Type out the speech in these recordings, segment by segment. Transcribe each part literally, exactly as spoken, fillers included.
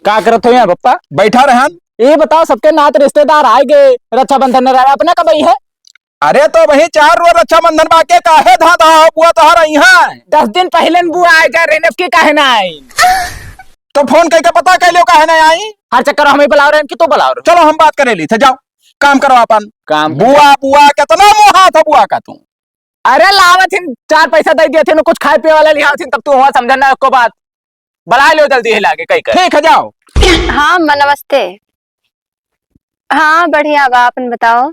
का करत हो यहाँ, पप्पा? बैठा रहन। ये बताओ, सबके नात रिश्तेदार आए गए, रक्षाबंधन न रहा, अपना कब आई है? अरे, तो वही चार रोज रक्षाबंधन बाके, काहे धाधा हो बुआ तोहर आई है? दस दिन पहले न बुआ आए गए, रेनब के काहे ना आई? तो फोन करके पता कर लियो, काहे ना आई? हर चक्कर हमें बुलाओ रहन कि तू बुलाओ रहन। चलो, हम बात करे ली थे, जाओ, काम करो अपन। काम बुआ, बुआ, कितना मोहा था बुआ का तू। अरे, लावत हिन, चार पैसा दे दिए थे, कुछ खाए पिए वाला लिया थे, तब तू हुआ समझा ना को बात। बुला लो जल्दी हिला के कहीं कर। ठीक है, जाओ। हाँ अम्मा, नमस्ते। हाँ, बढ़िया बा, अपन बताओ।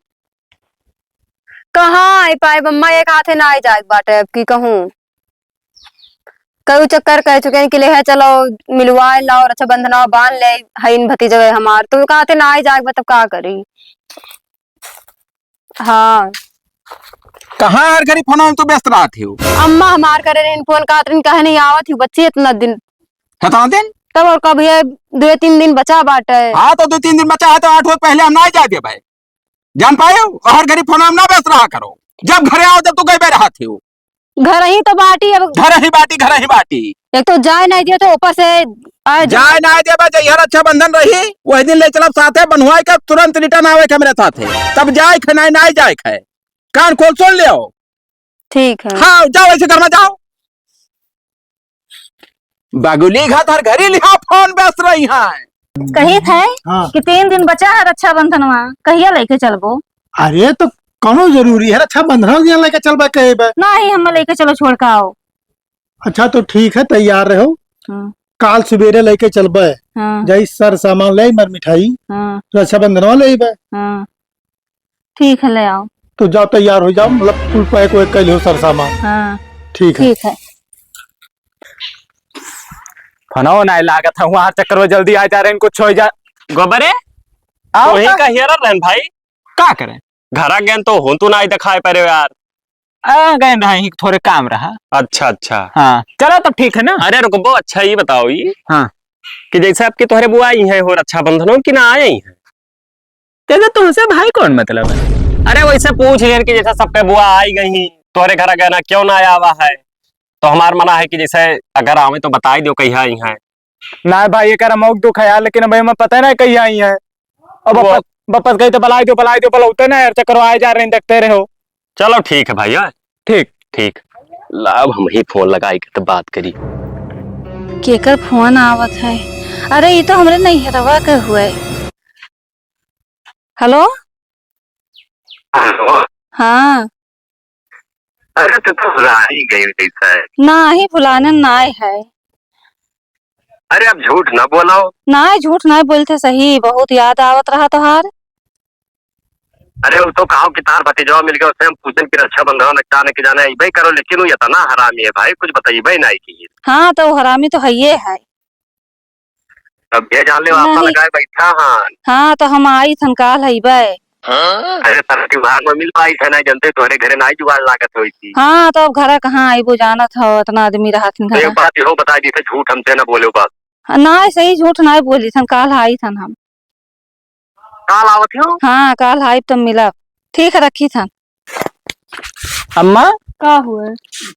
कहाँ आई पाए अम्मा, एक हाथे ना आई जाए बाटे, अब की कहूँ। कई चक्कर कह चुके हैं कि ले है, चलो मिलवा लाओ, रक्षाबंधनवा बांध ले, हईन भतीजवे हमार, तो कहाँ थे ना आई जाए, तब का करी? हाँ। कहाँ हर घड़ी फोन में तू व्यस्त रहत हो? अम्मा हमार करे रहिन फोन, कहत रहिन, "काहे नहीं आवत हो बच्ची इतना दिन?" कितना दिन? तब और कब ये दो तीन दिन बचा बाटे। हाँ, तो दो तीन दिन बचा है, तो आठ रोज पहले हम ना जाए देबे। जान पाए हो? और हर घड़ी फोन में ना व्यस्त रहा करो। जब घरे आओ, जब तू गए रहत हो। घर ही तो बाटी अब। घर ही बाटी, घर ही बाटी। एक तो जाए नहीं दियो तो ऊपर से आए जा- जाए नहीं देबे, जहिया रक्षाबंधन रही, वही दिन ले चलब साथे, बन्हवाई के तुरंत return आवे के हमरे साथे। तब जाए खे, नहीं, नहीं जाए खे। कान खोल सुन लियो। ठीक है। हाँ, जाओ ऐसे घर में जाओ। बगुली घात हर घड़ी लिहा फोन व्यस्त रही है। कही थे हाँ। कि तीन दिन बचा है रक्षाबंधनवा, कहिया लेके चलबो? अरे तो कौनो जरूरी है रक्षाबंधन के लेके चलबे कहे बे? नहीं, हम लेके चलो छोड़ के आओ। अच्छा तो ठीक है, तैयार रहो। हाँ। काल सुबेरे लेके चलबे। हाँ। जाई सर सामान ले, मर मिठाई। हाँ। रक्षाबंधनवा ले बे। हाँ। ठीक है, ले आओ। तो जाओ, तैयार हो जाओ, मतलब कुल पैक वैक कर लियो सर सामान। हाँ। ठीक है। ठीक है। फनो नहीं लागत है, वहाँ चक्कर में जल्दी आ जा रहे हैं, कुछ हो जा। गोबरे, आओ तो ही का? का हियर रहन भाई? का करें? घरा गए तो हूँ तू नहीं दिखाई पड़े यार। आ, गए रहे हैं, थोड़े काम रहा। अच्छा, अच्छा। हाँ, चलो तो ठीक है ना। अरे रुकबो, अच्छा ये बताओ ये हाँ। कि जैसे आपके तोहरे बुआ आई हैं हो रक्षाबंधनों की ना आई हैं? तेरे तुमसे भाई कौन मतलब है? अरे वैसे पूछ रहे हैं कि जैसे सबके बुआ आई गई, तोहरे घर गए ना, क्यों ना आया हुआ है? तो हमार मना है कि जैसे अगर आवे तो बताई दो कहिया आई हैं। ना भाई, एकर मौक दुख है यार, लेकिन भाई हमें पता नहीं कहिया आई हैं। अब वो वापस, वापस गई तो बुलाई दो, बुलाई दो, बुलाते ना यार, चक्कर आए जा रहे हैं, देखते रहो। चलो ठीक है भाई, हाँ। ठीक। ठीक। लाव हम ही फोन लगाई के तो बात करी। केकर फोन आवत है? अरे, ये तो हमरे नैहरवा के हुए। हेलो? हेलो? हाँ। अरे, तू तो भुला ही गई जैसा है। नाही, भुलाने नाय है। अरे, अब झूठ ना बोलाओ। नाय, झूठ नाय बोलते, सही, बहुत याद आवत रहा तोहार। अरे, वो तो कहो कि तार भतीजवा मिल गया, उससे हम पूछन कि रक्षाबंधन में का न के जाने अइबे करो, लेकिन वो इतना हरामी है भाई, कुछ बताइबे नहीं की। हाँ, तो हरामी तो है ये है। अब ये जान ले, आपा नहीं। लगाए बैठा हन। हाँ, तो हम आई थन, काल अइबे। अरे, सारा त्योहार में मिल पाई थे ना, जनते तोहरे घरे ना जुगाड़ लागत होई थी। हाँ, तो अब घरे कहाँ आइबो, जानत हो, इतना आदमी रहत हन तो एक घरे। बात इहो बता दी थे, झूठ हमसे ना बोलो बस। हाँ, ना, सही झूठ ना बोली थन, काल आई थन हम। काल आवत हो? हाँ, काल आइब तो मिलब। ठीक है, रखी थन। अम्मा? का हुए?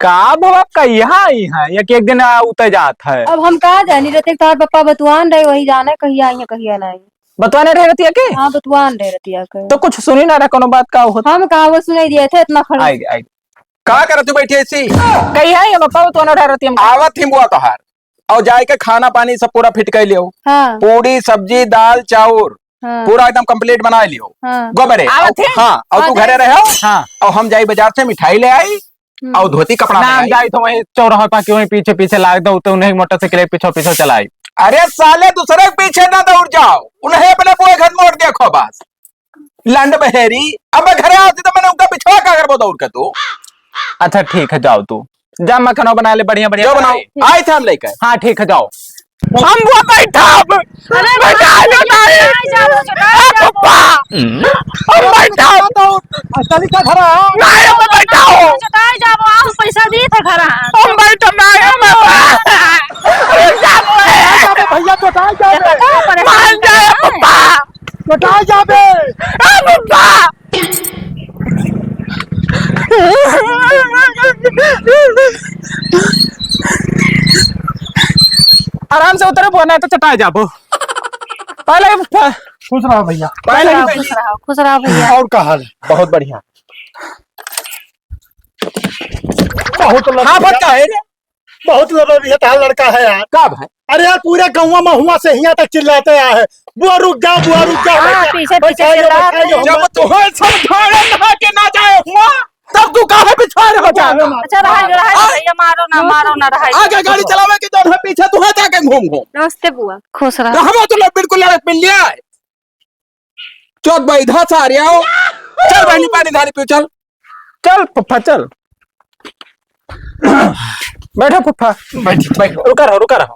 का बाबा, कहिया आई हैं? एक, एक दिन आ, उतर जात है। अब हम का जानी, रतिया तार पप्पा बतुआन रहे, वही जाने कहिया आई हैं, कहिया नहीं। बतुआने रहे रतिया के? हाँ, बतुआन रहे रतिया के। तो कुछ सुनी ना रहे, कोनो बात का होत? हम का वो सुनाई दिए थे, इतना खड़ा। आई, आई। का करत तू बैठी ऐसी? कहिया आई हैं पप्पा, बतुआने रहे रतिया में? आवत ही बुआ तोहार। और जाए के खाना पानी सब पूरा फिट कर लियो। हाँ। पूरी, सब्जी, दाल, चाउर, हाँ। पूरा एकदम complete बना लियो। हाँ। गोबरे, आवत है? हाँ, और तू आवत घरे है। रहो। हाँ। और हम जाई बाजार से मिठाई ले आई, हम्म। और धोती कपड़ा ना, ले हम आई। जाई तो वहीं चौराहा पा के वहीं पीछे पीछे लाग दो, तो उन्हें मोटरसाइकिल पीछे पीछे चलाई। अरे साले, दूसरे के पीछे ना दौड़ जाओ, उन्हें अपने बुआ घर मोड़ देखो बस। लंड बहेरी, अब मैं घरे आती तो मैंने उनका पिछवा का करबो दौड़ के तू। अच्छा ठीक है, जाओ तू, जा मखनवा बना ले बढ़िया बढ़िया जो बनाओ, कढ़ाई। आई थे हम लेकर। हाँ ठीक है, जाओ। हम वो बैठा अब। अरे बैठा लो नहीं। नहीं जाओ, छोटा ए जाओ। पप्पा। हम बैठा अब। असली का घर है। नहीं, हम बैठा हो। छोटा ए जाओ, आओ, पैसा दिए थे घर। हम बैठा नहीं, हम अरे जाओ। भैया, छोटा ए जाओ। मान जाए पप्पा। छोटा ए जाओ बे। ए पप्पा। आराम से उतरे, बोना है तो चटाए जाबो। पहले फुफा। खुश रहो भैया। पहले खुश रहो, खुश रहो भैया। और का हाल है? बहुत बढ़िया। बहुत लंबा हाँ, पता है रे। बहुत लंबा भी है, लड़का है यार। का भाई? अरे यार, पूरे गाँव में हुआ से हियाँ तक चिल्लाते आए हैं, "बुआ रुक जाओ, बुआ रुक जाओ।" हाँ, पीछे, पीछे चिल्लाते हैं। जब तुम्हें समझाना ना कि ना जाए हुआ, तब तू काहे पिछाड़ हो जाएगा? अच्छा, रहा, रहा, हाँ? भैया, मारो ना, मारो ना, रहा। आगे गाड़ी चलावे के जौन है, पीछे तू है जाके घूम घूम। नमस्ते बुआ, खुश रहो। रहबो तो लोग बिल्कुल लड़क मिल लिया है। चोद बैधा सारे आओ। चल बहनी, पानी धानी पियो, चल। चल फुफ्फा, चल। बैठो फुफ्फा। बैठ, बैठ। रुका रहो, रुका रहो।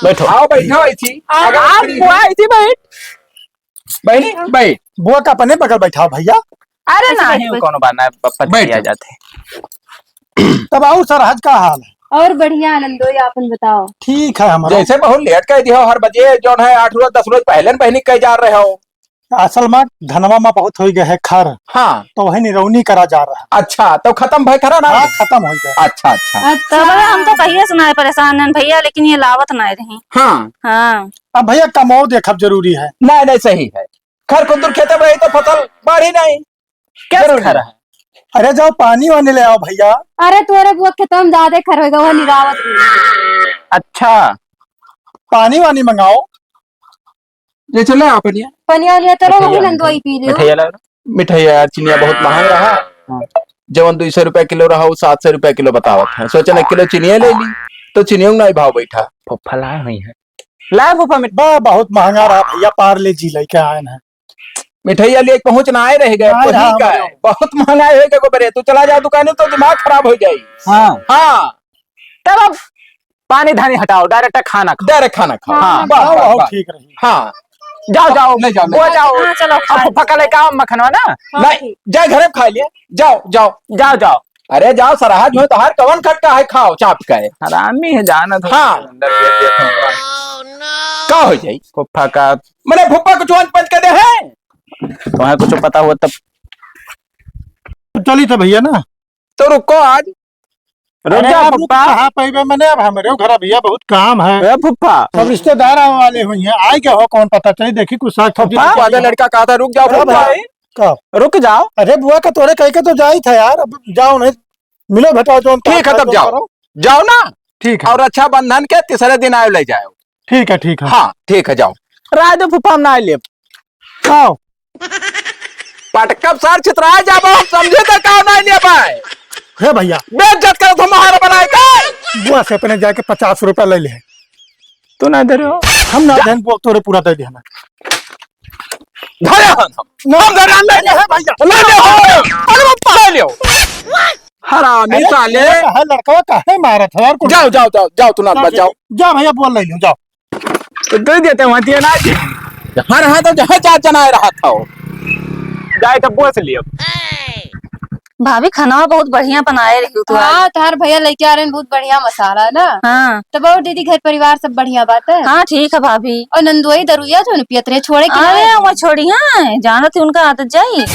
बैठो। आओ, बैठो, ऐसी। आ, अगर आप बुआ, ऐसी बैठ। बहनी, बैठ। बुआ का अपने बगल बैठाओ भैया। अरे ऐसे नहीं, बैठ, बैठ। कौनो बात ना, प-, पति बैठ। आ जाते हैं। तब आओ सरहज, का हाल है? और बढ़िया आनंदो, ये आपन बताओ। ठीक है हमारा। जैसे बहुत लेट कर दिया हो, हर बजे जौन है आठ रोज दस रोज पहले न बहनी कह जा रहे हो। असल में धनवा में बहुत हो गए है खर। हाँ। तो वही निरौनी करा जा रहा है। अच्छा, तो खत्म भय खरा ना? हाँ, खत्म हो गया। अच्छा, अच्छा। अच्छा। तब हम तो कहिए से ना परेशान हैं भैया, लेकिन ये लावत ना रही। हाँ। हाँ। अब भैया कमाओ देखब जरूरी है। नहीं, नहीं, सही है। खर कुंदुर खेते में रही तो फसल बढ़ी नहीं। क्या जरूरी खरा है? अरे जाओ पानी वानी ले आओ भैया। अरे तोरे बुआ खेतवा में ज्यादा खर होएगा, वो निरावत नहीं। अच्छा। पानी वानी मंगाओ। ले चले आओ पनिया। पनिया ले चलो, वही मिठाइया, नंदवाई पी लियो। मिठाइया ला। मिठाइया यार, चिनिया बहुत महंग रहा। हाँ। जवन दो सौ रुपया किलो रहा, वो सात सौ रुपया किलो बतावत है। सोचे ना किलो चिनिया ले ली, तो चिनिया में नहीं भाव बैठा। फुफ्फा लाए हुई है। लाए फुफ्फा मिठ-, बा, बहुत महंगा रहा भैया, पार्ले जी लेके आए हैं। मिठाइया लिए पहुंच ना आए रह गए, ना, वही ना, का है। बहुत महंगा है के गोबरे, तू चला जा दुकाने तो दिमाग खराब हो जाई। हाँ। हाँ। तब अब पानी धानी हटाओ, direct खाना खाओ। Direct खाना खाओ। हाँ, बस, हाँ, बस, हाँ, बस। ठीक रही। हाँ। जाओ, जाओ, ले जाओ, ले वो जाओ। जाओ। हाँ, चलो, अब खाओ। फुफ्फा का लेके आओ मखनवा ना। हाँ, नहीं, ठीक। जा घरे में खा लिया। जाओ, जाओ। जाओ, जाओ। अरे जाओ, सरहज में तोहार कवन खटका है, खाओ चाप के। हरामी है, जाना तो हाँ। अंदर भेज दिया था। का हो जाई? फुफ्फा का। मने फुफ्फा कुछ अंच पंच कर दे है? तुम्हें कुछ पता हुआ तब। तो चली तो भैया ना। तो रुको आज। रुक अरे जा अब फुफ्फा। कहाँ पैबे मने, अब हमरे घर भैया बहुत काम है। ए फुफ्फा। सब रिश्तेदार आवे वाले हुई हैं, आए के हो कौन पता चली, देखी कुछ साग सब्जी फुफ्फा। लेके आधा आइए। लड़का कहा था, "रुक जाओ अरे फुफ्फा।" भाई, कब? रुक जाओ। अरे बुआ का तोरे कह के तो जाई था यार, अब जाओ नहीं, मिलो भेटाओ जो ठीक है, तब जाओ। करो। जाओ ना। ठीक है। और रक्षाबंधन के तीसरे दिन आयो ले जाओ। ठीक है, ठीक है। हाँ, ठीक है, जाओ। राय दो फुफ्फा, हम ना आए लेब। आओ। पटकब सार छितराए जाबो, हम समझे तो का नहीं ले पाए। हे भैया। बेइज्जत करत हो महारा बनाए के। बुआ से अपने जाके पचास रुपया ले ले। तू ना दे रहे हो। हम ना देन, बुआ तोरे पूरा दे दे हमें। धरे हम। ना। हम धरे हम ले ले। हे भैया। ले ले हो। अरे बाप, ले ले हो। हरामी अरे साले। ये कहा लड़कवा काहे मारत है यार? जाओ, जाओ, जाओ, जाओ, तू ना जाओ, बचाओ। जाओ भैया, बोल ले लो, जाओ। तो दे देते वहाँ दिया ना जी। हाँ, हाँ, तो जहाँ चार जना रहा था वो। जाए तो बोस लियो। भाभी, खाना बहुत बढ़िया बनाए रही हो तू आज। हाँ, तार भैया लेके आ रहे हैं, बहुत बढ़िया मसाला ना। हाँ। तो बहुत दीदी, घर परिवार सब बढ़िया बात है? हाँ, ठीक है भाभी। और नंदोई दरुइया जो न पियत रहे, छोड़े कि अरे, नहीं? वो छोड़ी, हाँ, जानत ही उनका आदत जाई।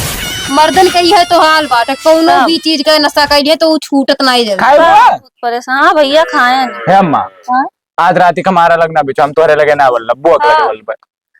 मर्दन कही है तो हाल बात है, कौनो तब। भी चीज का नशा कर लिए तो वो छूटत नहीं जल्दी। खाए हुआ? बहुत परेशान, हाँ भैया, खाए नहीं। हे अम्मा, हाँ? आज रात का हमारा लगना बिचो, हम तोहरे लगे ना बोल, बुआ के लगे हाँ। बोल बे।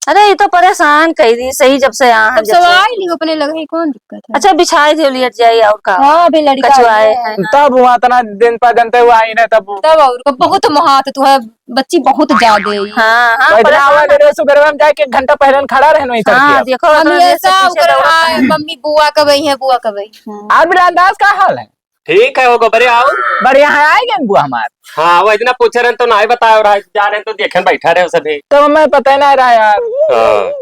अरे, ये तो परेशान कही दी सही, जब से यहाँ अब जब सब से। आई लियो अपने लगे, कौन दिक्कत है? अच्छा, बिछाई दे, लेट जाई और का? हाँ, अभी लड़का कचुआए आई है। हैं। तब हुआ इतना दिन पर जनते हुआ आई ना तब। तब और का बहुत महात तू है, बच्ची बहुत ज्यादा है। हाँ, हाँ, वही दिन परेशान आवा है। मेरे सुबह में जाके एक घंटा पहले खड़ा रहना ही हाँ, तड़के। देखो, हम इतना ये देर से सब पीछे उधर दौड़त आए, हैं। मम्मी बुआ कब आई है, बुआ कब आई? हाँ। आज भी अंदाज का हाल है? ठीक है, हो गोबरे आओ। बढ़िया है, आए गए बुआ हमार। हाँ, वो इतना पूछे रहे तो ना ही बताओ रहा, जा रहे तो देखे बैठा रहे सभी। तो हमें पता ही ना रहा यार। हाँ।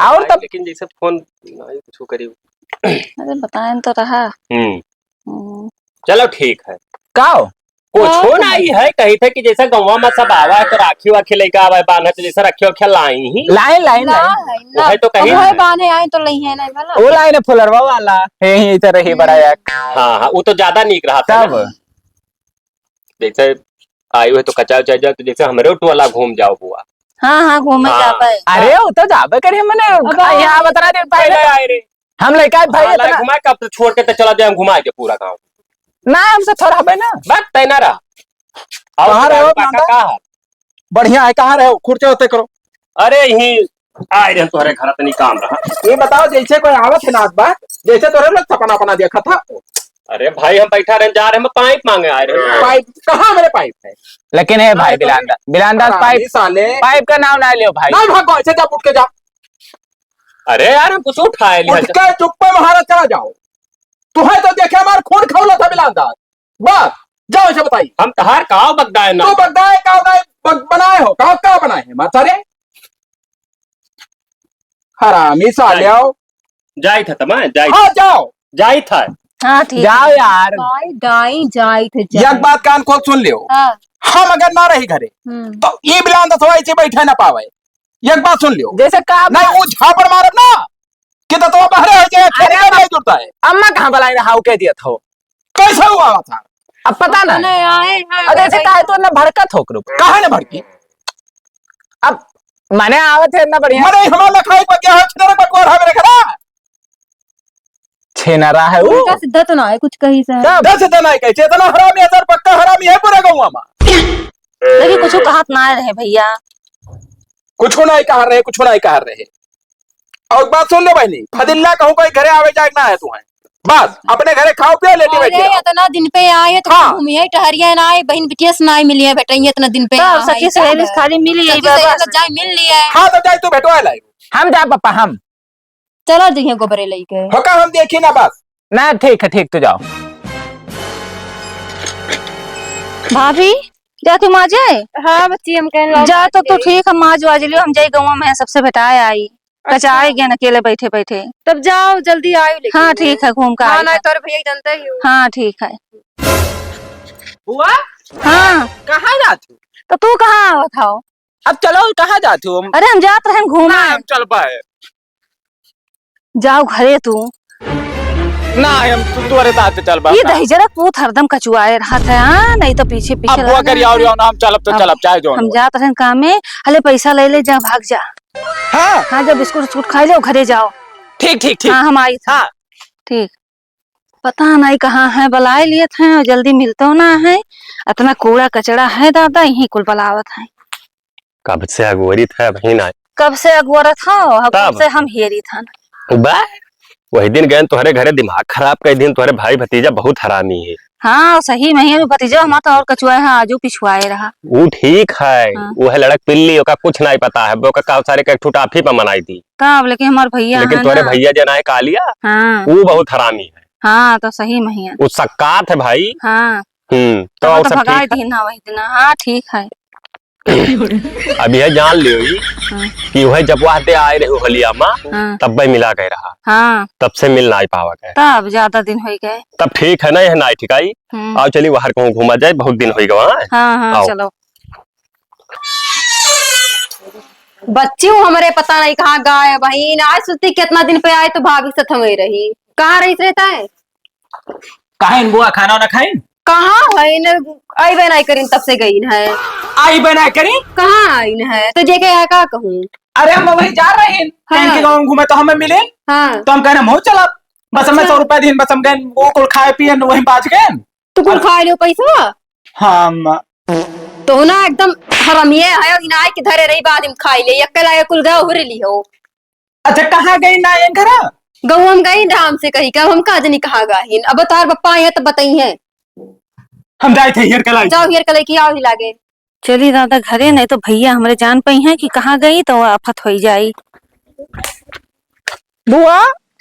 और भाई, तब लेकिन जैसे फोन ना ही कुछ करी। अरे बताएं तो रहा। हम्म। हम्म। चलो ठीक है। का हो? कुछ हाँ, हो ना ही है, कही थे कि जैसे गाँव में सब आवा है तो राखी वाखी लेके आवा है, बांधे तो जैसे रखियो खे लाई ही। लाई, लाई, लाई। लाई, वो है तो कहीं अब है ना। बांधे आए तो लई है नहीं भला। वो लाई ने फुलरवा वाला, हे ही तो रही बड़ा यार। हाँ, हाँ, वो तो ज्यादा नीक रहा था तब। ना। जैसे आई हुए तो कचा उचा जाओ, तो जैसे हमरे टोला घूम जाओ बुआ। हाँ, हाँ, घूमे हाँ। जाबे। अरे, वो तो जाबे करे, मने अब यहाँ बता दे पहले। पहले आए रे। हम लइका भाई हाँ, इतना घुमाए, कब तो छोड़ के तो चला जाए, हम घुमाए के पूरा गाँव। ना, हमसे थोड़ा हबे ना। बस तय ना रहा। और कहाँ रहे हो, काका, माता? कहाँ है? बढ़िया है, कहाँ रहे हो? खुर्चे होते करो। अरे, यहीं आए रहे तोहरे घर, तनी काम रहा। ये बताओ, जैसे कोई आवत है ना, बात जैसे तोहरे लोग सपना अपना देखा था। अरे भाई, हम बैठा रहे, जा रहे, हम पाइप मांगे आए रहे। पाइप? कहाँ मेरे पाइप है? लेकिन ए भाई, अरे, बिलांदा, बिलांदा, हरामी पाइप, साले। पाइप का नाम ना लियो भाई। नहीं भागो, ऐसे जा, उठ के जा। अरे यार, हम कुछ उठाए लिया। उठ के चुप्पे महाराज चला जाओ। तुम्हें तो देखे हमार खून खौला था बिलांदा। बस, जाओ ऐसे बताई। हम तहार काव बगदाए ना। तू बगदाए काव नहीं, बग-, बनाए हो, काव, काव बनाए हैं, मार सारे। हरामी साले आओ। जाई था तमा, जाई हाँ, था। जाओ। जाई था। हाँ, ठीक जाओ है। यार। बाय दाई जाई थे, जाई। एक बात कान खोल सुन लियो। हाँ। हम अगर ना रही घरे, हम्म। तो ये बिलांदा सवाई से बैठे ना पावे। एक बात सुन लियो। जैसे का नहीं, बात? वो झापड़ मारब ना, कि तो, तो बहरे हो जाए, अरे खेले का नहीं जुड़ता है। अम्मा कहाँ बुलाई रहा, वो कह दिया था। कैसे हुआ था? अब पता ना। नहीं आए हैं, अरे, ऐसे भाई। काहे तो ना भड़कत हो, रुक। काहे ना भड़की? अब मने आवत है इतना बढ़िया। मने हमारा लखाई पर क्या है, छिनरा बटवार है मेरे घर। छेनरा है वो। उनका सीधा तो ना है, कुछ कही से। क्या? दस दिन आए कैसे? इतना हरामी है सर, पक्का हरामी है पूरे गाँव में। लेकिन कुछ कहत ना रहे भैया। कुछ ना ही कहा रहे, कुछ ना ही कहा रहे। और एक बात सुन लो बहनी, फदिल्ला कहूँ कोई घरे आवे जाए ना है तुम्हें। बस, अपने घरे खाओ पियो, लेटी बैठी अरे, रहो। इतना दिन पे आए तो हाँ। घूमिए, टहरिए ना आए, बहन बिटिया से ना मिलिए, बेटा, ये इतना दिन पे तो आए, सखी सहेली से खाली मिल यही सखी सहेली बस। से जाए, मिल लिए। हाँ, तो जाए तू भेटवा लाई। हम जा पापा, हम। चलो जइहे गोबरे लइके। होका हम देखी ना बस। ना, ठीक है, ठीक, तू जाओ। भाभी, जा तू माजे? हाँ बच्ची, हम कहन लाओ जा माज तो तू ले। ठीक है, माज वाज लियो, हम जाई गौवा में सबसे भेटाए आई। अच्छा। कचाए गए न अकेले बैठे बैठे। तब जाओ, जल्दी आयो लेकिन। हाँ, ठीक है, घूम के हाँ, आई ना है। तोर भैया जानते ही हो। हाँ, ठीक है। बुआ? हाँ। कहाँ जात हो? तो तू कहाँ आवत हो? अब चलो, कहाँ जात हो? अरे, हम जात रहन घूमे। ना, हम चल पाए। जाओ घरे तू। ना, हम तू, तोरे साथ चल बा। ये दहिजरा पूत हरदम कचुआए रहत है, हाँ, नहीं तो पीछे, पीछे अब वो लगा अगर रहत यार, है। यार, हम चलब तो अब चलब, चाहे जो हम हो। जात रहन काम में, हले पैसा ले ले, जा, भाग जा। हाँ। हाँ, जब बिस्कुट उस्कुट खाई ले, घरे जाओ। ठीक, ठीक, ठीक। हाँ, हम आई था। हाँ। ठीक। पता नहीं कहाँ है, बुलाए लिए थे, जल्दी मिलतो ना है। इतना कूड़ा कचड़ा है दादा, यहीं कुल बुलावत है। कब से अगोरित है, अबहीं ना। कब से अगोरत हो? हम कब तब? से हम हेरित हन। बा, वही दिन गए तोहरे घरे, दिमाग खराब कर दिन। तोहरे भाई भतीजा बहुत हरामी है। हाँ, सही में ही, अभी भतीजा हमार तो और कचुआ है, आजू पिछुआए रहा। वो ठीक है, हाँ। वो है लड़क पिल्ली, ओका कुछ नहीं पता है, ओका का सारे का एक ठो टाफी पे मनाई दी। तब, लेकिन हमार भैया लेकिन है तोहरे ना। भैया जे ना है कालिया, हाँ। वो बहुत हरामी है। हाँ, तो सही में ही है। वो सक्कात है भाई। हाँ। हम्म, तो तब और तो सब भगाई ठीक है? दीन ना वही दिन। हाँ, ठीक है। अब यह जान लियो ई हाँ। कि वह जब वह दे आए रहे होलिया मा, हाँ। तब वह मिला गए रहा। हाँ। तब से मिल ना पावा गए। तब ज्यादा दिन हो गए। तब ठीक है ना, यह ना ठिकाई। हम्म। आओ चली बाहर कहूँ घूमा जाए, बहुत दिन हो गए वहाँ। हाँ, हाँ, आओ। चलो। बच्ची हूँ हमरे पता नहीं कहाँ गायब है। आज सोचती कितना दिन पे आए तो भाभी साथ में रही। कहाँ रही रहता है? काहे न बुआ, खाना वाना खाइन? कहाँ है न, अइबे नहीं करिन, तब से गइन है। अइबे नहीं करिन? कहाँ आइन है? तो जेके यहाँ का कहूँ? अरे हम वही जा रहे हैं, हाँ। कहीं के गाँव घूमे तो हमें मिले। हाँ। तो हम कहने हम हो चलब। बस हमें अच्छा। सौ रुपया दीन, बस हम गए, वो कुल खाए पिए न वहीं बाज गए। तू कुल अरे। खा लियो पैसा? हाँ अम्मा। तो ना एकदम हरामिये है, इनाय के धरे रही बाद में खाई ले, अकेला ये कुल गाँव हुर ली हो। अच्छा, कहाँ गई ना ये घरा? गौवा में गई राम से कही के, अब हम का जनी कहाँ गहिन। अब तार पप्पा आए हैं तब बताई हैं। हम जाए थे हेयर कलाई। जाओ हेयर कलाई की आओ ही लागे। चली दादा घरे, नहीं तो भैया हमरे जान पई हैं कि कहाँ गई तो आफत होई जाई। बुआ,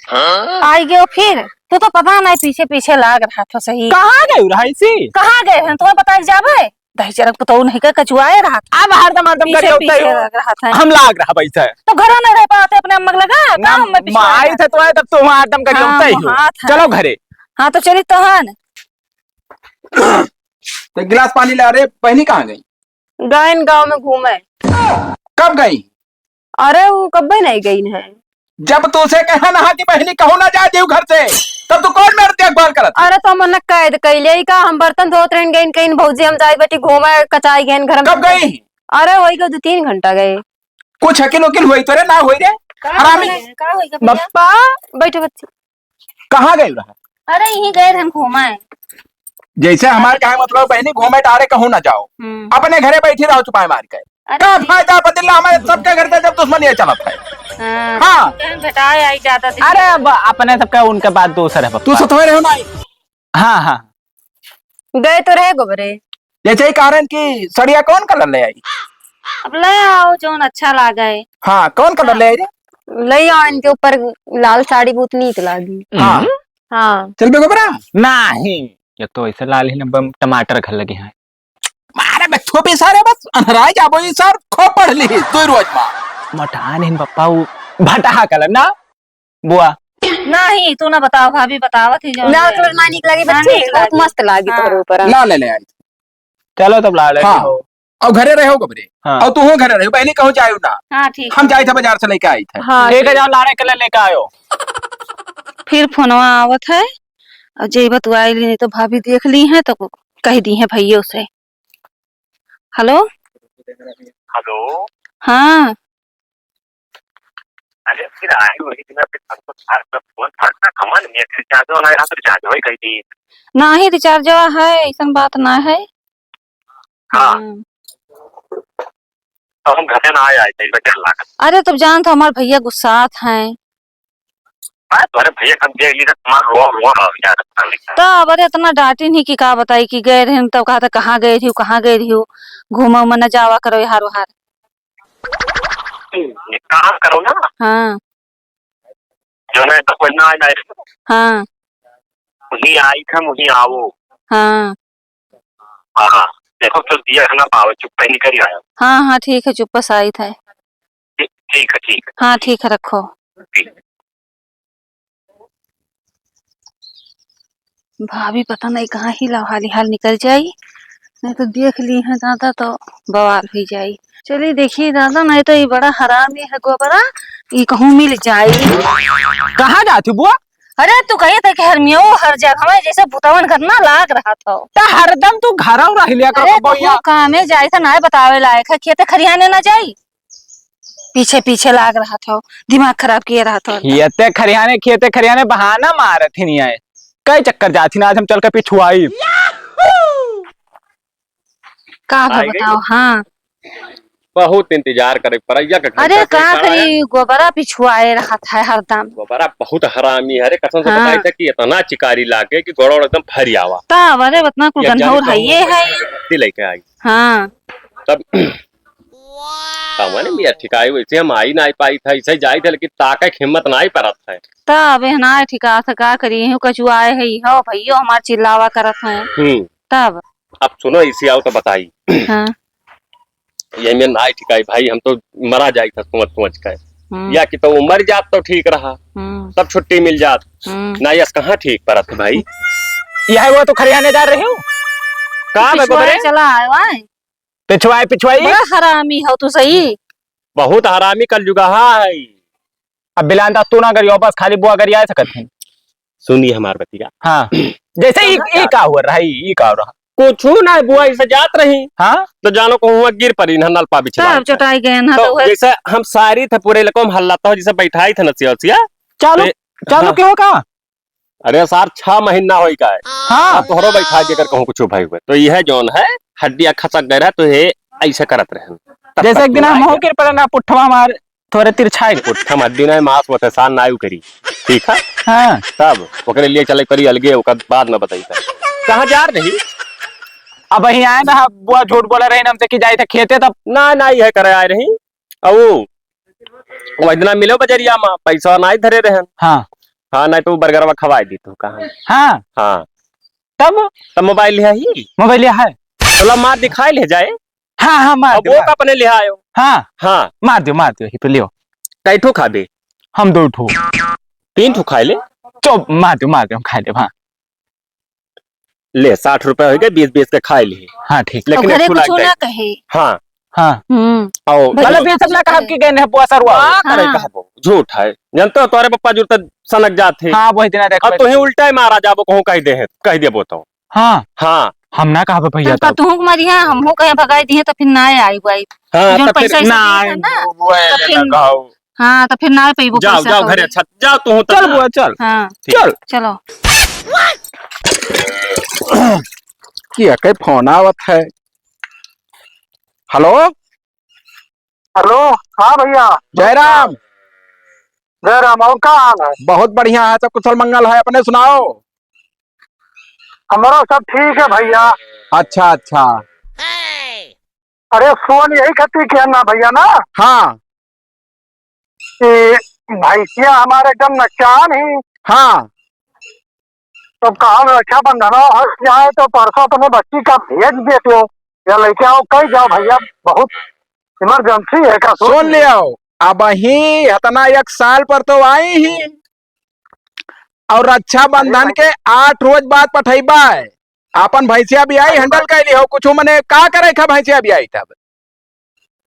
हाँ? आई गयो फिर। तू तो पता नहीं पीछे पीछे लाग रहा था सही। कहाँ गए रहा इसी? कहाँ गए हैं? तुम्हें पता है जाबे? दही चरक पतऊ नहीं के कचुआए रहा था। अब हरदम हरदम पीछे करियो पीछे तैयो। लाग रहा था। हम लाग रहा बैठे। तो घरों नहीं रह पाते अपने अम्मा के लगा, ना, काम में पीछे माई लगा। थे तो है, तब तो वहाँ हरदम करियो हाँ, तैयो। हाँ, था। चलो घरे। हाँ, तो चली तहन। तो गिलास पानी ला रे, बहनी कहाँ गई? गइन गाँव में घूमे। कब गई? अरे, वो कब्बे नहीं गई है। जब तू से कहे ना कि बहनी कहूँ ना जाए देव घर से, तब तू कौन मेरे देखभाल करत? अरे, तो हमन कैद कैले ही का, हम बर्तन धोत रहन गइन, कहीं भौजी हम जाए बेटी घूमे, कचाई गइन घर में। कब गई? अरे, वही को दो तीन घंटा गए। कुछ हकिल उकिल हुई तो रे, ना हुई रे? का हरामी। हुई? का हुई का भैया? बप्पा, बैठो बच्ची। कहाँ गए रहा? अरे, यहीं गए हम घूमे। जैसे हमारे कहे मतलब बहनी घूमे टारे कहूँ ना जाओ, हम्म। अपने घरे बैठी रहो चुपाए मार के। अरे का ठीक। फायदा बदला हमारे सबके घर से जब दुश्मनी चलत है। हाँ, हाँ। कहन भेटाए आई जाता थी। अरे अब अपने सबका उनके बात दोसर है तू पप्पा। सतवे रहो ना। हाँ, हाँ। गए तो रहे गोबरे। जैसे ही कह रहे हैं कि सड़िया कौन कलर ले आई? अब ले आओ जौन अच्छा लागे। हाँ, कौन कलर ले आई रे? ले आओ, इनके ऊपर लाल साड़ी बहुत नीक लागी। हाँ। हाँ। चल बे गोबरा। नहीं, ये तो ऐसे लाल ही ना, बम टमाटर घर लगे हैं। मारे बे थोपी सारे बस अनहराए जाबो, ये सर खूब पढ़ ली दो रोज मा। मटान हिन पप्पा, वो भटहा कलर ना बुआ। नहीं, तू ना बताओ, भाभी बतावत ही जौन ना, है। कलर ना नीक लागे, ना बच्चे, नीक बहुत लागे। मस्त लागे हाँ। तोहरे ऊपर। ला ले ले आई। चलो तब ला ले हाँ। हो। और घरे रहो गोबरे। हाँ। और तू हो घरे रहो, बहनी कहूँ जायो ना। हाँ, ठीक हम है। जाए थे बाजार से लेके आई थे। हाँ, ठीक है, ठीक। जाओ लाड़े के लिए लेके आयो। फिर फोनवा आवत है, और जे बतुआई ली, नहीं तो भाभी देख ली है तो कह दी है भैया से। हेलो। हेलो। हाँ। अरे फिर आई वही दिन पे हमको चार सौ फोन था, कमन में रिचार्ज वाला रहा तो रिचार्ज वही कही थी। नाही रिचार्ज है, ऐसन बात ना है। हाँ। हाँ। तो हम घरे ना आए, आए थे, बचल लागत। अरे तब जानत हो हमार भैया गुस्सात हैं। अरे तोरे भैया कब देख ली तो तुम्हारा रोआ, रोआ आ गया था। तब अरे इतना डांटी नहीं कि का बताई कि गए रहे तब कहा था कहाँ गए रही हो, कहाँ गए रही हो, घूमा उमा न जावा करो यार वहार। एक काम करो ना। हाँ। जो ना तो कोई ना आए ना। हाँ। वही आई था, वही आओ। हाँ। हाँ, देखो तो दिया है ना पावे, चुप पे निकल आया। हाँ, हाँ, ठीक है, चुप से आई था। ठीक, ठीक है, ठीक है। हाँ, ठीक है, रखो। ठीक। भाभी पता नहीं कहाँ ही ला हाली हाल निकल जाई, नहीं तो देख ली है दादा तो बवाल हुई जाई। चलिए देखिए दादा, नहीं तो ये बड़ा हरामी है गोबरा, ये कहूँ मिल जाई। कहाँ जाती बुआ? अरे तू कही था कि हरमिया वो हर जगह में जैसे भुतवन घर ना लाग रहा था। त हरदम तू घरव रह लिया कर अरे बउआ। कहूँ कामे जाए था ना बतावे लायक है, खेते खरियाने ना जाई, पीछे पीछे लाग रहा था, दिमाग खराब किए रहा था। खेते खरियाने, खेते खरियाने बहाना मारत ही नहीं आए, कई चक्कर जाती ना, आज हम चल के पिछुआई। का भा बताओ, हाँ। बहुत इंतजार करे पड़ा, एक घंटा अरे से का खड़ा है। करी, गोबरा पिछुआए रहत है हरदम। गोबरा बहुत हरामी है रे, कसम से हाँ। बताई था कि इतना चिकारी लागे कि गोड़वा एकदम फरी आवा। तब अरे उतना कुल या जाने गंधौर है, कहूँ ये है। पत्ती लेके आई। हाँ। तब कमाने मिया ठिकाई, वैसे हम आई ना पाई था, ऐसे जाई थे, लेकिन ताके के हिम्मत ना ही परत है। तब एहना ठिका से का करी, यही कचुआए है, हो भैयो हमार चिल्लावा करत हैं। हम्म। तब अब सुनो, इसी आओ तो बताई। हाँ। ये में ना ठिकाई भाई, हम तो मरा जाई था सोच सोच के। हम्म। या कि तो वो मर जात तो ठीक रहा, हम्म। तब छुट्टी मिल जात। हम्म। ना यस कहाँ ठीक परत है भाई। यह वो तो खरियाने जा रहे हो? का बे पिछुआए गोबरे? चला आए वाए। पिछुआए, पिछुआए। बड़ा हरामी हो तू सही। बहुत हरामी कलजुगहा है। अब बिलांदा तू ना गरियो, बस खाली बुआ गरिया सकत है। सुनिए हमार बतिया। हाँ। जैसे ई, ई का हो रहा है, ई का हो रहा? कुछ ना, बुआ इसे जात रही। हाँ? तो जानो को हुआ गिर पड़ी ना नलपा बिछवा तब के। चोटाई गए ना तो तो वह जैसे हम सारी थे पूरे इलाकों में हल्ला तो जैसे बैठाई थे नसिया उसिया। चालू, तो चालू हाँ। क्यों का? अरे सार, छह महीना होई का है। हाँ। अब तोहरो बैठा के अगर कहूँ कुछ भाई हुए, तो यह जौन है, हड्डियाँ खसक गए रहे, तो ये ऐसे करत रहे। तब जैसे तक एक दिन तू हम आए हो गए। गिर पड़े ना, पुट्ठवा मार, थोड़े तिरछाई। पुट्ठा मत दिन है, मांस होते सान नायु करी। ठीक है? हाँ। तब ओकरे लिए चले परी अलगे, ओकर बाद में बताई था। कहाँ जा रही? अब वही आए ना, बुआ झूठ बोला रही ना हमसे कि जाई था खेते तब। ना, ना, यह करे आए रही। अऊ, वो इतना मिलो बजरिया में, पैसा ना ही धरे रहन। हाँ। हाँ, नहीं तो बर्गरवा खवाए दी तू कहाँ। हाँ। हाँ। तब? तब मोबाइल लिहा ही? मोबाइल लिहा है। तो ला मार दिखाई ले जाए। हाँ, हाँ, मार अब दे, वो मार। का अपने लिहा आयो? हाँ। हाँ। मार दियो, मार दियो, ही पे लियो। कई ठो खाबे? हम दो ठो। तीन ठो खाए ले। चुप, मार दियो, मार दियो, हम खाए ले, हाँ। ले, साठ रुपया हो गए, बीस बीस के खाए ले। हाँ, ठीक। लेकिन और घरे एक ठो लाग कुछो जाए। ना कहे। हाँ। हाँ। आओ, भैया मतलब ये सब ना कहब कि गए हैं बुआ सरुआ। का करे हाँ। कहबो? झूठ है। जानते हो, तोरे पप्पा जुरता सनक जात है। हाँ, वही दिन देखो। अब तो ही उल्टा ही मारा जाबो, कहूँ कह दे है, कह देबो तो। हाँ। हाँ। हम ना कहबे भैया तब का तब। तुहूँ के मरिया, हमहूँ कहे भगाई दिए, तो फिर ना आई बुआई। हाँ, जौन तो फिर पैसा ऐसा ना दिए आए, था ना, वो, वो तो आए फिर ना कहो। हाँ, तो फिर ना पइबो जाओ, पैसा जाओ घरे, कौड़ी। अच्छा, जाओ तू तो चल जा। बुआ, चल। हाँ। ठीक। चल। चलो। किया के फोन आवत है। हेलो? हेलो, हाँ भैया। जय राम। जय राम, और का हाल है? बहुत बढ़िया है, सब कुशल मंगल है, अपने सुनाओ। हमरो सब ठीक है भैया। अच्छा, अच्छा। अरे फोन यही खातिर किया ना भैया ना। हाँ। कि भैंसिया हमारे एकदम नकचान ही। हाँ। तो कहा रक्षाबंधन हो जाए तो परसों अपने बच्ची का भेज देते हो या लेके आओ, कही जाओ भैया, बहुत इमरजेंसी है का, सोच सुन ले। लियो, अब ही इतना एक साल पर तो आई ही, और रक्षाबंधन अरे के आठ रोज बाद पठैबा है। अपन भैंसिया भी आई, हाँ। हैंडल कर ली हो कुछ, मने का करे खा भैंसिया भी आई तब।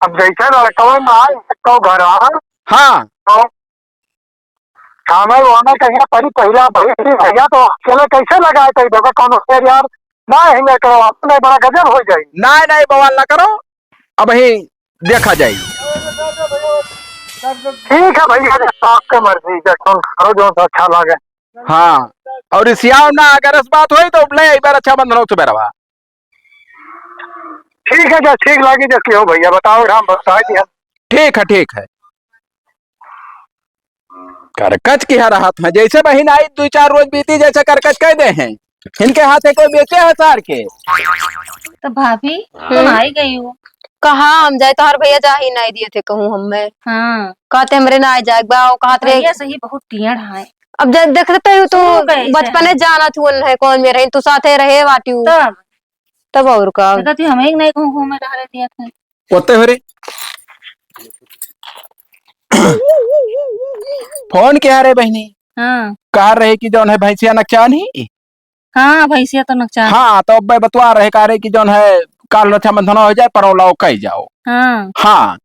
अब जैसे लड़कवा ना आए, तो घर आ। हाँ। तो हमें वो ना कहिया परी पहिला भैया, भैया तो अकेले कैसे लगाए कहीं देखो कौन से यार, ना हिंगा करो, अपने बड़ा गजब हो जाए। नहीं, नहीं, बवाल ना करो, अब ही देखा जाए। ठीक है भैया, आपके मर्जी, जौन करो, जौन सा अच्छा लगे। हाँ, और इसियाव ना, अगर इस बात होई तो ले एक बार रक्षाबंधन हो सुबह रवा। ठीक है, जब ठीक लागी, जब की हो भैया, बताओ, हम बता दिया। ठीक है, ठीक है। करकच के यहाँ रहत है, जैसे बहिन आई, दो चार रोज बीती, जैसे करकच कह दे हैं, इनके हाथ से कोई बेचे है सार के। तो भाभी, हम्म। तुम आई गई हो। कहाँ हम जाए, तोहर भैया जा ही नहीं दिए थे, कहूँ हम मैं। हाँ। कहते हमरे ना आए जाए, बा, वो कहत रहे। भैया सही बहुत टियड़ है। अब जब देखते तो तू सुनो कैसे? बचपने जानत हुअन है, कौन में रही, तू साथे रहे बाटी हूँ। तब? तब और का? तो कहती, हमें एक नहीं कहूँ घूमे टहरे दिया था। ओते हो रे। फोन किया रे बहनी? हाँ। कह रहे कि जौन है भैंसिया नकचान ही? हाँ, भैंसिया तो नकचान। हाँ, तो अब मैं बतवा रहे कह रहे कि जौन है काल रक्षाबंधन हो जाए, परौलाओ कह जाओ। हाँ। हाँ,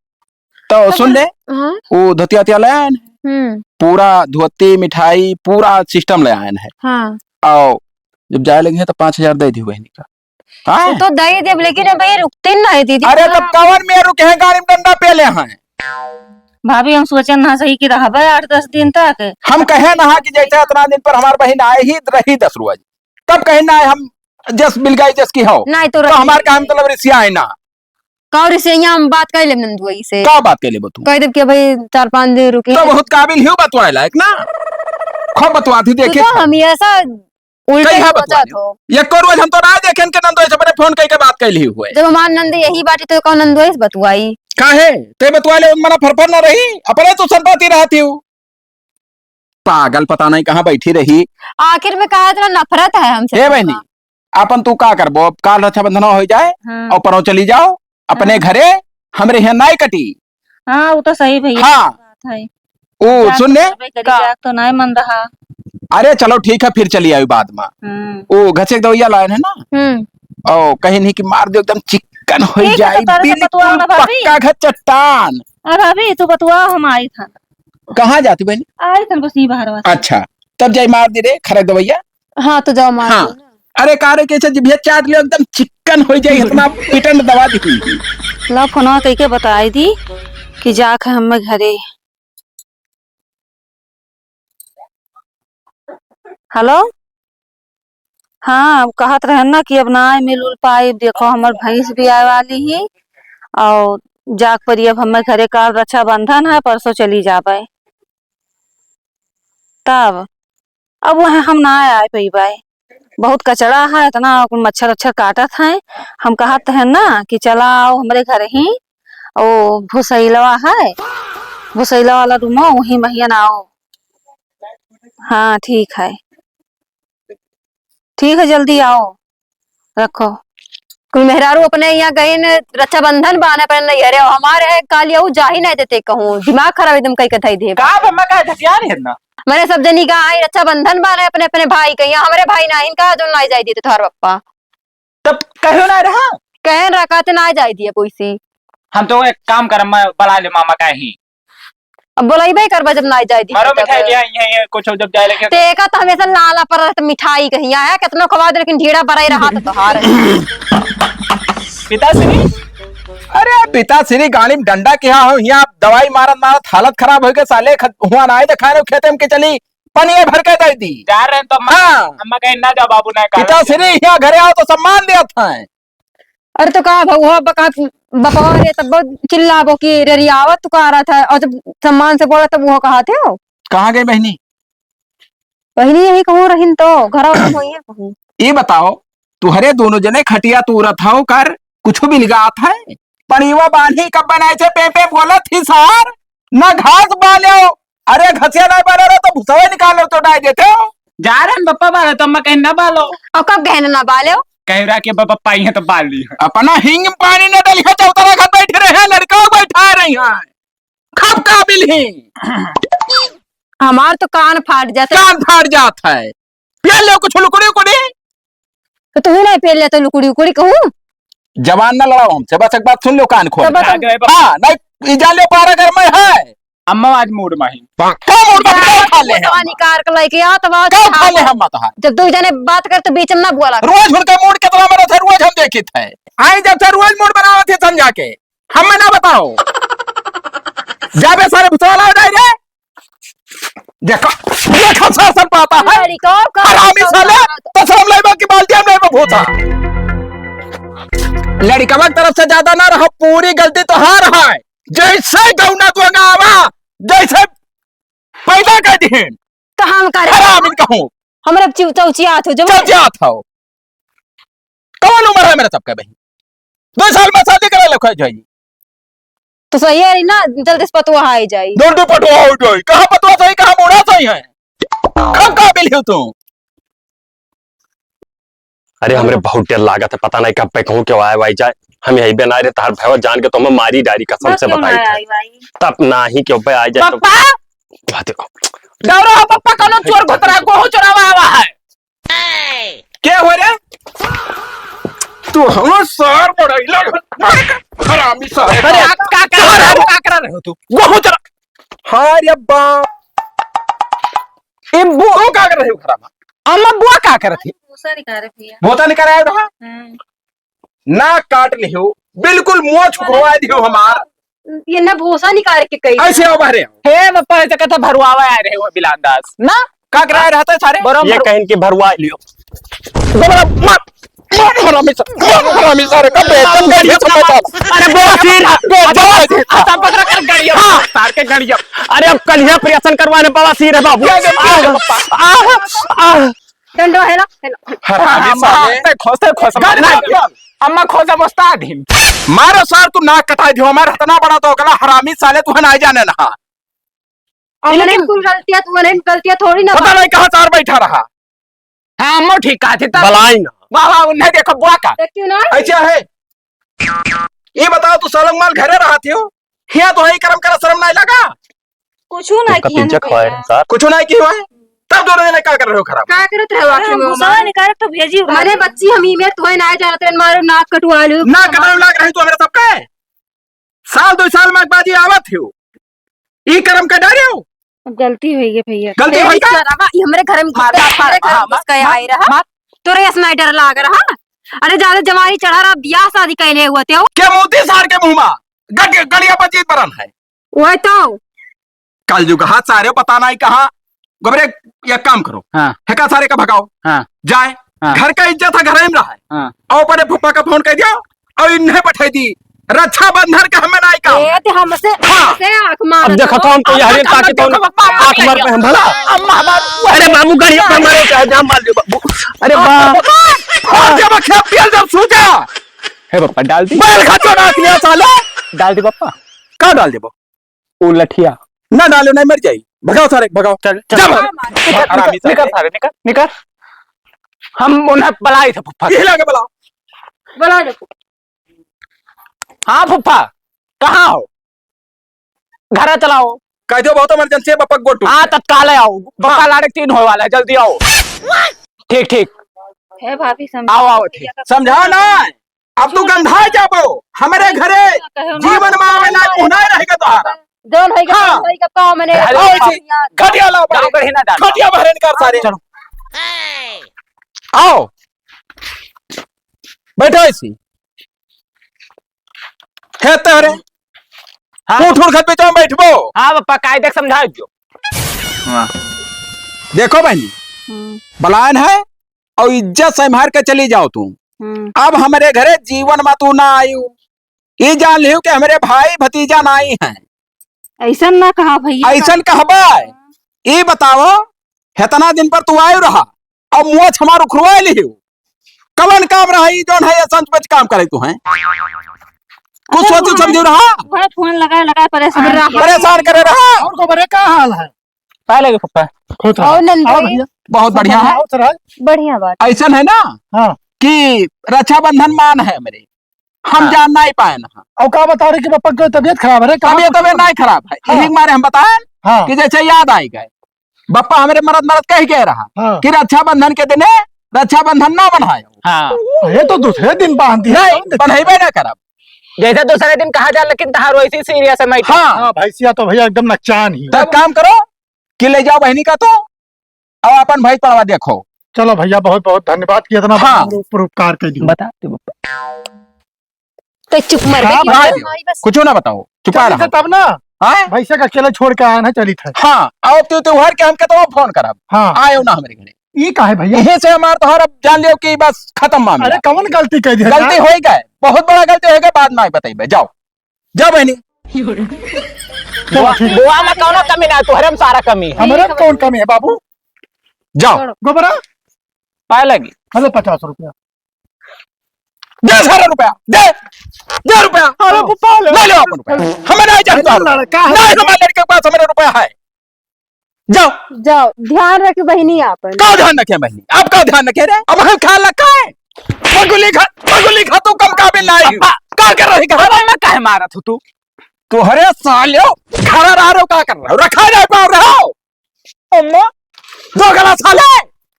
तो तो सुन ले, हाँ। वो धोतिया वोतिया ले आयन है। हम्म। पूरा धोती, मिठाई, पूरा सिस्टम ले आयन है। हाँ। आओ, जब जाए लगे हैं तो पाँच हजार दे दी बहनी का। हाँ? वो तो दे देब, लेकिन अब ये रुकती नहीं दीदी, अरे पूरा तब कवन में रुके हैं, गाड़ी में डंडा पेले हैं। भाभी, हम सोचन ना सही कि रहबे आठ दस दिन तक। हम कहे ना कि जैसे इतना दिन पर हमार बहिन आए ही रही दस रोज, तब कहे ना हम जस मिल गई जस की हो। नहीं तो तो रही। हमार का मतलब रिसिया है ना। का रिसिया, हम बात कर लेब नंदुआई से। का बात कर लेबो तू? कह देब कि भाई चार पाँच दिन रुके। तो बहुत काबिल ही बतवाए लायक ना। खूब बतवा थी, तू देखे तो था। हम ऐसा उल्टे कहिया सोचत बतवाले? हो। एको रोज हम तो ना देखेन के नंदोई से अपने फोन कइके बात कइली हुए। जब हमार नंद यही बाटी तो कौन नंदोई से बतुआई? काहे? ते बतुआले उन मना फरफर ना रही, अपने तो संपाती रहती हूँ। पागल पता नहीं कहाँ बैठी रही। आखिर में कहा इतना नफरत है हमसे ए तुमका? बहनी, अपन तू का करबो? अब काल रक्षाबंधन हो जाए हाँ। और परो चली जाओ अपने हाँ। घरे, हमरे यहाँ नाई कटी। हाँ, वो तो सही भैया, हाँ। बात है। ओ, जाक सुन ले। करबे करी, का? जाक तो नाय मन रहा। अरे चलो ठीक है, फिर चली आयु बाद में। हम्म। ओ, घसे के दवाइया लायन है ना? हम्म। ओ, कहीं नहीं कि मार दो एकदम चिकन हो ठीक है, जाए, तो तारे से बिल्कुल बतुआओ ना, भाभी। पक्का घर चट्टान। अरे भाभी, तू बतुआ, हम आई था। कहाँ जाती बहनी? आई था बस ये बाहर वाला। अच्छा, तब जाई मार दी रे, खरक दवाइया। हाँ, तो जाओ मार हाँ। दो ना। अरे का रे, कैसे जिभिया चाट लियो, एकदम चिकन हो जाए, इतना पिटन दवा दी हुई। ला फोनवा कइके बताई दी कि जाक है हमें घरे। हेलो, हाँ, अब कहत रहन ना कि अब ना आए मिल उल पाई। देखो, हमर भैंस भी आए वाली ही और जाक परी अब हमें घरे, काल रक्षाबंधन है, परसों चली जाबे। तब अब वह हम ना आए पइबे, बहुत कचड़ा है, इतना मच्छर उच्छर काटत है। हम कहत हैं ना कि चला आओ हमरे घर ही, ओ भुसैलवा है, भुसैला वाला रूमो, वही महियन आओ। हाँ, ठीक है, ठीक है, जल्दी आओ, रखो। कुल मेहरारू अपने यहाँ गइन रक्षाबंधन बाने अपने नैहरे, और हमारे है काल यहू जा ही नहीं देते कहूँ, दिमाग खराब एकदम कई के धई दे। का अब हमें का झटिया रहे ना? मैंने सब जनी का आई रक्षाबंधन बाने अपने अपने भाई के यहाँ, हमरे भाई ना इनका जो ना जाए देते तोहर पप्पा। तब कहो ना रहा। कहन रहा कहते ना जाए दिए कोई सी। हम तो एक काम करम, मैं बुला ले मामा का ही। अब बोलइबे करबा जब नाई जाए दी मरो तब। मिठाई ले आई है, ये कुछ जब जाए लेके। ते का तो हमेशा लाला पर रहत मिठाई कहिया है, कितनो खवा दे लेकिन ढीड़ा बराई रहा तो तोहार। पिताश्री, अरे पिताश्री गाड़ी में डंडा किया हो, यहाँ दवाई मारत मारत हालत खराब हो गए साले, ख-, हुआ ना आए दिखाए खेते में के चली, पनिया भर के दे दी। जा रहे हैं तो अम्मा, हाँ। अम्मा कहीं ना जाओ बाबू ना, पिताश्री यहाँ घरे आओ तो सम्मान दिया था। अरे तो का भौहा बका बपवा रे तब चिल्लाबो कि रेरियावत तू का रहा था, और जब सम्मान से बोला तब वो कहा थे हो। कहाँ गई बहिनी? बहिनी यही कहूँ रहिन तो, घरवा में होई है कहूँ। ये बताओ, तुहरे दोनों जने खटिया तूरत हौ कर, कुछ बिलगात है? पड़ीवा बान्ही कब बनाए थे, पे पे बोलत ही सार, ना घास बालेउ। अरे घसिया ना बाले रहो तो भुसवा निकालो तो डाल देते हो। जा रहे हैं बप्पा बाले तो अम्मा कहीं ना बालो। और कब कहने ना बालेउ? कह रहा कि बप्पा आई है तो बाल ली है। अपना हिंग में पानी ना डाली है, चौतरा घर बैठ रहे हैं, लड़का बैठा रही है। खप काबिल ही। हमार तो कान फाट जात है। कान फाट जात है। पिया ले कुछ लुकड़ी उकड़ी। तो तू ही नहीं पिया ले तो लुकड़ी उकड़ी कहूँ। जबान ना लड़ाओ हमसे, बस एक बात सुन लो कान खोल। तो बता। हाँ, नहीं, ई जान लो पारा घर में है। अम्मा आज मूड में ही। का मूड में? का खा ले हम? निकार के लेके आ, तब आज का खा ले हम? बता। जब दो जने बात कर तो बीच में ना बोला। रोज उनका मूड कितना बना था, रोज हम देखित है। आई जब से रोज मूड बनावत है समझा के। हमें ना बताओ। जाबे सारे भुतवाला हो जाए रे। देखो, देखो सर, सर पाता है। लड़िका का हरामी साले, तो शर्म लाइबा की बाल्टी में लाइबा भूसा। लड़िकवा की तरफ से ज्यादा ना रहो, पूरी गलती तोहार है। जैसे गौना तू आवा, जैसे पैदा कर दिहे। तो हम करे। हरामी कहूँ। हमरे चौ-, चौचियात हो, जब चौचियात हो। कौन उम्र है मेरा सबका बहिन? दो साल में शादी करे लो, खोज जाई। तो सही है ना, जल्दी से पतुआ आ ही जाई। जल्दी पतुआ हो जाई। कहाँ पतुआ सही, कहाँ बूढ़ा सही है? कब काबिल हो तू? अरे, हमरे बहुत डर लागत है, पता नहीं कब पे कहूँ क्यों आए वाई जाए। हम यही बना रहे, तार भैया जान के तो हमें मारी डारी, कसम से बताई थे। तब ना ही क्यों पे आ जाए तो। पप्पा! क्या देखो? डरो हो पप्पा, कौनो चोर घुतरा, गोहूं चोरावा आवा है। के हो रे? तू हम सार बड़ैला, हरामी सार। अरे, आप का कर रहे हो? का कर रहे हो तू? वो हो जरा। हाय रे बाप। ए, बु-, तू का कर रहे हो खराब? अम्मा, बुआ का करत है? भूसा निकाले भैया। भूसा निकाले आए रहा? हम्म। नाक काट लिहो, बिल्कुल मुंह छुपवा दिहो हमार। ये ना भूसा निकाल के कही। ऐसे आओ बाहरे आओ। हे बप्पा, ऐसे कहता भरवावा आ रहे हो बिलान दास। ना? का करा रहता है सारे? बरम ये भर- कहिन के भरवा लियो। बड़ा मत, मत हरामी सा, मत हरामी सारे का बेटा, गाड़िया पे मत चला। अरे बवासीर, बेटा, बवासीर। आता पकड़ा कर गाड़िया, हाँ। तार के गाड़िया। अरे अब कल ही ऑपरेशन करवाने बवासीर है बाबू। क्या, क्या, क्या, आह, आह, आह। डंडो, हेलो, हेलो। हरामी हाँ, साले। ते खोसे, खोसे, गाड़ी मार। मार। अम्मा खोसे, बस्ता दिन। मारो सार, तू नाक कटाई दियो, हमार इतना बड़ा तो गला, हरामी साले, तू है ना जाने ना। अमने कुल गलतियाँ, तू मने गलतियाँ थोड़ी ना पता बा। नहीं कहाँ सार बैठा रहा। हाँ, अम्मा ठीक कहा थी तब। बलाई ना। वाह, वाह, उन्हें देखो, बुआ का। देखती हूँ ना। ऐसा है। ये बताओ, तू सालों माल घरे रहती हो? हियाँ तो है, करम करा, शर्म नहीं लगा? कुछ ना किया ना भैया। कुछ ना किया है? तब दोनों जने का कर रहे हो खराब? का करत रहे हो अरे, आखिर हम में भूसा मामा? निकाले तो भेजी उठा अरे ले। बच्ची, हम ई में तोहे ना जानत रहन, मारो नाक कटवा लो। नाक कटवा लाग रहे तू हमरे सबके। साल दो साल में बाजी आवत हो। ई करम का डरे हो? अब गलती होई है भैया। गलती ए, होई का? सरवा, ई हमरे घर में घुस मार, गया, मार, हमरे घर में मार, घुस गया मार, आई रहा। मार। तोरे ऐसा नहीं डर लाग रहा। अरे ज्यादा जवानी चढ़ा रहा, बियाह शादी कैले हुआ थे हो। क्या मोती सार के मुंह में? गड़-, गड़िया पर जीत बरन है। वही तो। कल युग हाथ सारे पता नहीं कहाँ। गोबरे, एक काम करो। हाँ। हेका सारे का भगाओ। हाँ। जाए। हाँ। घर का इज्जत है, घर में रहा है। हाँ। और अपने फूफा का फोन कर दिया और इन्हें पठाई दी। रक्षाबंधन का हमें नहीं काम। ए, ते हमसे, हाँ। हमसे आँख मारत अब देखो हो। तो हम तो यही अब ताकि देखो तो बप्पा, आँख मार पे हम भला। अम्मा, बाबू। अरे बाबू, गाड़ी पे मारो, चाहे जाम मार दे बाबू। अरे बाप। और जब खेप पियल जब सूझा। हे बप्पा, डाल दी। बैल खा चोरा दिया साला। डाल दी बप्पा। का डाल देबो? ओ लठिया। ना डालो, नहीं मर जाई। भगाओ सारे, भगाओ। चल, चल। जा भाग। निकर, हरामी निकर, सारे। निकर सारे, निकर, निकर। हम उन्हें बुलाई थे फुफ्फा। यही लाके बुलाओ। बुला दे। हाँ फुफ्फा, कहाँ हो? घर चलाओ। कह दो बहुत इमरजेंसी है, बप्पा गोटू। हाँ, तत्काल आओ। बप्पा हाँ। लाड़े तीन होए वाला है, जल्दी आओ। ठीक, ठीक। हे भाभी, समझा आओ, आओ, ठीक। समझा ना। अब तू गंधा जाबो, हमरे घरे कहो ना। जीवन में आवे ना, मुहना रहेगा तोहारा। जौन होई के हाँ। तौन होई के का मने अरे आओ बाप। इसी, खटिया लाओ बाहर। गाँव गढ़ी ना डाल। खटिया बाहर निकाल सारे। चलो। आओ। बैठो इसी। हे तोहरे। हाँ। उठ, उठ, खट पे जाओ, बैठबो। हाँ, बप्पा, कायदे से समझा दो। हाँ। देखो बहनी, हम्म। बलान है, और इज्जत से मार के चली जाओ तू। हम्म। अब हमरे घरे जीवन में तू ना आयु। ई जान लियो कि हमरे भाई भतीजा नाई हैं। ऐसन ना कहा भैया। ऐसन कहबा? ई बताओ, हेतना दिन पर तू आयो रहा और मुआ हमार उखरवा लियो। कवन काम रहा ई जौन है, ये संच बच काम करे तू हैं? कुछ अच्छा, सोचो वह, समझो रहा? वह फोन लगा लगा परेशान अब रहा। किया। परेशान करे रहा। और गोबरे का हाल है? पाए लगे पप्पा। खुश रहो। और नंदू आओ जी? भैया। बहुत बढ़िया है। आओ सर, आओ। बढ़िया बात। ऐसन है ना हाँ। कि रक्षाबंधन मान है हमरे, हम हाँ। जा नाई पाए ना। और का बता रहे कि पप्पा की तबीयत खराब है रे? का तबीयत, तबीयत नाई खराब है। हाँ। यही मारे हम बताएन हाँ। कि जैसे याद आई गए, बप्पा हमरे मरद मरद कह के रहा हाँ। कि रक्षाबंधन के दिने रक्षाबंधन ना बनायो। हाँ। ये तो दूसरे दिन बांध दिया। नहीं, बनाइबे ना करब। जैसे दूसरे दिन कहा जा, लेकिन तहार वैसी सीरियस है, मैं हाँ। हाँ, भैंसिया तो भैया एकदम नकचान ही। तो एक काम करो कि ले जाओ बहनी का तो, और अपन भैंस पड़वा देखो। चलो भैया, बहुत बहुत धन्यवाद कि इतना बड़ा हाँ। हमरे ऊपर उपकार कर दियो। बता दे बप्पा। तो चुप मर हाँ गई। भाई, बस। कुछ ना बताओ, चुपा चली रहो। थे तब ना। हाँ? भैंसे का अकेले छोड़ के आया ना, चली थे। हाँ, आओ तू, त्योहार के हम कहते हो फोन करब। हाँ। आयो ना हमरे घरे। ई काहे भैया? यही से हमार तोहर अब जान लियो कि बस खत्म मामला। अरे कौन गलती कर दिया गलती यार? हो गए, बहुत बड़ा गलती हो गया, बाद में बताइबे। जाओ, जाओ बहनी। चलो, ठीक है। बुआ में कौनो कमी ना है, तोहरे में सारा कमी है। हमरे में कौन कमी है बाबू? जाओ। गोबरा? पाए लगी। हेलो, पचास रुपया। दे सारा रुपया, दे, दे रुपया। अरे पप्पा ले। ले लो अपन रुपया। हमें नहीं चाहिए अरे तुम्हारा रुपया। लड़का है। नहीं, हमारे लड़के के पास हमारा रुपया है। जाओ। जाओ, ध्यान रखे बहिनी आपन। का ध्यान रखे बहिनी? आप का ध्यान रखे रे? अब हम ख्याल रखा है। पगुली खा, पगुली खा तू कम काबिल नहीं। पप्पा। का कर रही घर? अब मैं काहे मारत हूँ तू? तोहरे साले हो, घर आ रहे हो, का कर रहे हो? रखा नहीं पा रहे हो? अम्मा। दोगला साले।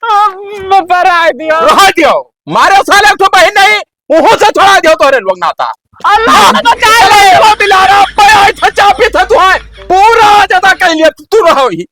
अम्मा, पर आ दियो। रहा दियो। मारे साले, एक ठो बहिन नहीं, उहू से छोड़ा दियो तोहरे लोग नाता। अल्लाह हाँ। बचाए। अरे, वो मिला रहा, मैं आई था, चाबी था तू है। पूरा ज्यादा कह लिया, तू, तू रहो ही।